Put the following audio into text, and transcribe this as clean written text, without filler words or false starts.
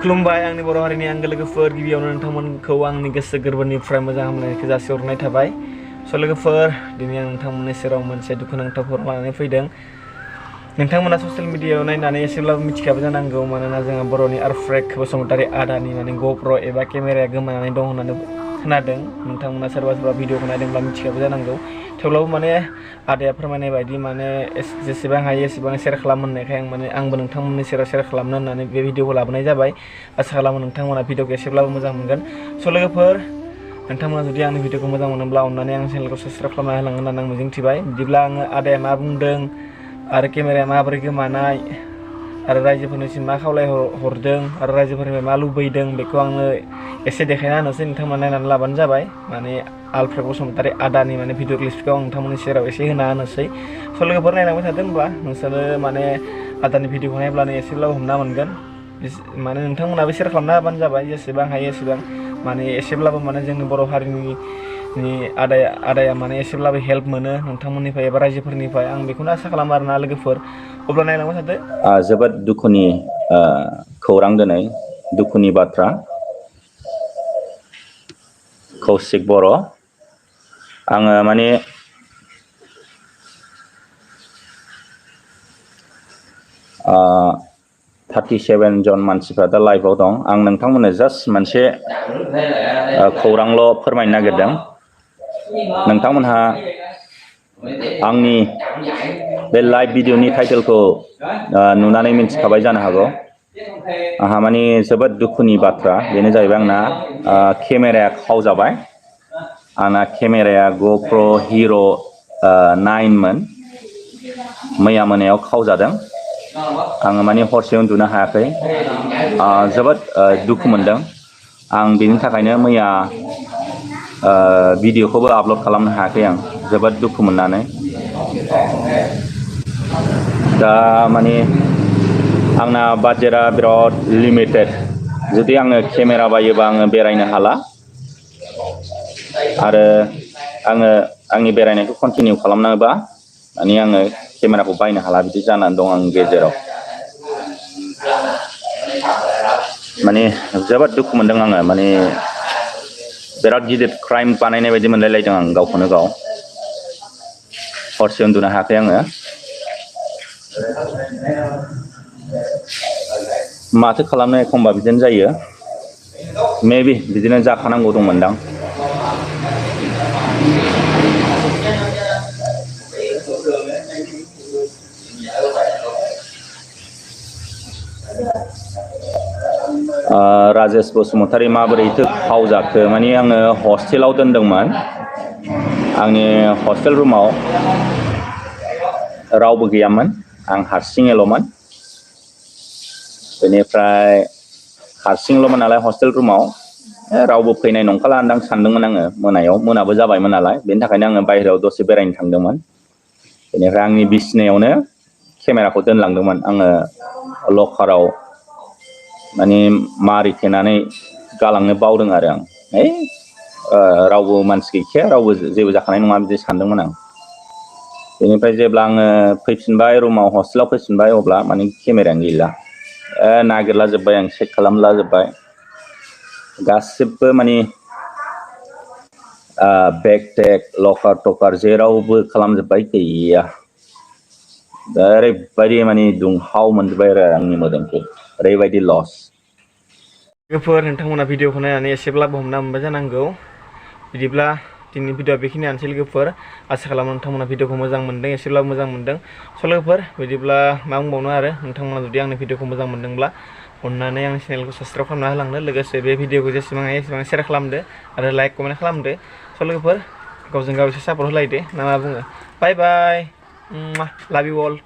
खुलुमबाय आंनि बर' हारिनि आंगो लोगोफोर गिबियावनो नोंथांमोनखौ आंनि गोसो गोरबोनिफ्राय मोजां हामलायनायखौ जासिहरनाय थाबाय स' लोगोफोर दिनै आं नोंथांमोननि सेराव मोनसे दुखुनांथाव खौरां लानानै फैदों नोंथांमोना ससियेल मिडियायाव नायनानै एसेब्लाबो मिथिखाबाय जानांगौ मानोना जोंहा बर'नि आरफ्रेक बसुमतारी आदानि ग'प्र एबा केमेराया गोमानानै दं होननानै खोनादों नोंथांमोना सोरबा सोरबा भिडिअखौ नायदोंब्ला मिथिखाबाय जानांगौ थेवब्लाबो आदाया फोरमायनाय बायदि जेसेबां हायो एसेबां शेयार खालाम होननायखाय आंबो नोंथांमोननि सेराव शेयार खालामनो होननानै बे भिडिअखौ लाबोनाय जाबाय आसा खालामो नोंथांमोना भिडिअखौ एसेब्लाबो मोजां मोनगोन स' लोगोफोर नोंथांमोना जुदि आंनि भिडिअखौ मोजां मोनोब्ला अननानै आंनि चेनेलखौ साबस्क्राइब खालामना होलांगोन होननानै आं मिजिंथिबाय बिदिब्ला आङो आदाया मा बुंदों आरो केमेराया माबोरै गोमानाय आरो रायजोफोरनिसिम मा खावलायहरदों आरो रायजोफोरनिफ्राय मा लुबैदों बेखौ आंनो एसे देखायना होनोसै नोंथांमोना नायनानै लाबानो जाबाय आलफ्रेक बसुमतारी आदानि भिडिअ क्लिपखौ आं नोंथांमोननि सेराव एसे होना होनोसै स' लोगोफोर नायलांबाय थादों होनबा नोंसोरो आदानि भिडिअखौ नायब्लानो एसेब्लाबो हमना मोनगोन नोंथांमोनाबो शेयार खालामना होबानो जाबाय जेसेबां हायो एसेबां एसेब्लाबो जोंनि बर' हारिनि आदाया एसेब्लाबो हेल्प मोनो नोंथांमोननिफ्राय एबा रायजोफोरनिफ्राय आं बेखौनो आसा खालामो आरोना लोगोफोर अब्ला नायलांबाय थादो जोबोद दुखुनि खौरां दिनै दुखुनि बाथ्रा कौशिक बर' आङो 37 जन मानसिफ्रा दा लाइभआव दं आं नोंथांमोननो जास्ट मोनसे खौरांल' फोरमायनो नागिरदों नोंथांमोनहा आंनि बे लाइभ भिडिअनि टाइटेलखौ नुनानै मिन्थिखाबाय जानो हागौ आंहा जोबोद दुखुनि बाथ्रा बेनो जाहैबाय आंना केमेराया खावजाबाय आंना केमेराया ग'प्र हिर' 9 मोन मैया मोनायाव खावजादों आङो हरसे उन्दुनो हायाखै जोबोद दुखु मोनदों आं बेनि थाखायनो मैया भिडिअखौबो आपल'ड खालामनो हायाखै आं जोबोद दुखु मोननानै दा आंना बाजेटआ बिराद लिमिटेड जुदि आङो केमेरा बायोबा आङो बेरायनो हाला आरो आङो आंनि बेरायनायखौ कन्टिनिउ खालामनोबा आङो केमेराखौ बायनो हाला बिदि जानानै दं आंनि गेजेराव जोबोद दुखु मोनदों आङो बिराद गिदिर क्राइम बानायनाय बायदि मोनलायलायदों आं गावखौनो गाव हरसे उन्दुनो हायाखै आङो माथो खालामनो एखमबा बिदिनो जायो मेबि बिदिनो जाखानांगौ दंमोनदां राजेश बसुमतारी माबोरैथो खावजाखो आङो हस्टेलाव दोनदोंमोन आंनि हस्टेल रुमाव रावबो गैयामोन आं हारसिङैल'मोन बेनिफ्राय हारसिंल'मोन नालाय हस्टेल रुमाव रावबो फैनाय नंखाला होनदां सानदोंमोन आङो मोनाबो जाबायमोन नालाय बेनि थाखायनो आङो बाहेरायाव दसे बेरायनो थांदोंमोन बेनिफ्राय आंनि बिसिनायावनो केमेराखौ दोनलांदोंमोन आङो लकाराव मारिथेनानै गालांनो बावदों आरो आं रावबो मानसि गैखाया रावबो जेबो जाखानाय नङा बिदि सानदोंमोन आं बेनिफ्राय जेब्ला आङो फैफिनबाय रुमाव हस्टेलाव फैफिनबाय अब्ला केमेरायानो गैला नागिरला जोब्बाय आं चेक खालामला जोब्बाय गासिबो बेग टेग लकार टकार जेरावबो खालामजोब्बाय गैया ओरैबायदि दुंहाव मोनजोब्बाय आरो आंनि मोदोमखौ ओरैबायदि लस लोगोफोर नोंथांमोना भिडिअखौ नायनानै एसेब्लाबो हमना मोनबाय जानांगौ बिदिब्ला दिनैनि भिडिअआ बेखिनियानोसै लोगोफोर आसा खालामो नोंथांमोना भिडिअखौ मोजां मोनदों एसेब्लाबो मोजां मोनदों स' लोगोफोर बिदिब्ला मा बुंबावनो आरो नोंथांमोना जुदि आंनि भिडिअखौ मोजां मोनदोंब्ला अननानै आंनि चेनेलखौ साबस्क्राइब खालामना होलांदो लोगोसे बे भिडिअखौ जेसेबां हायो एसेबां शेयार खालामदो आरो लाइक कमेन्ट खालामदो स' लोगोफोर गावजों गाव एसे सापर्ट होलायदो ना मा बुङो बाय बाय लाभ इउ अल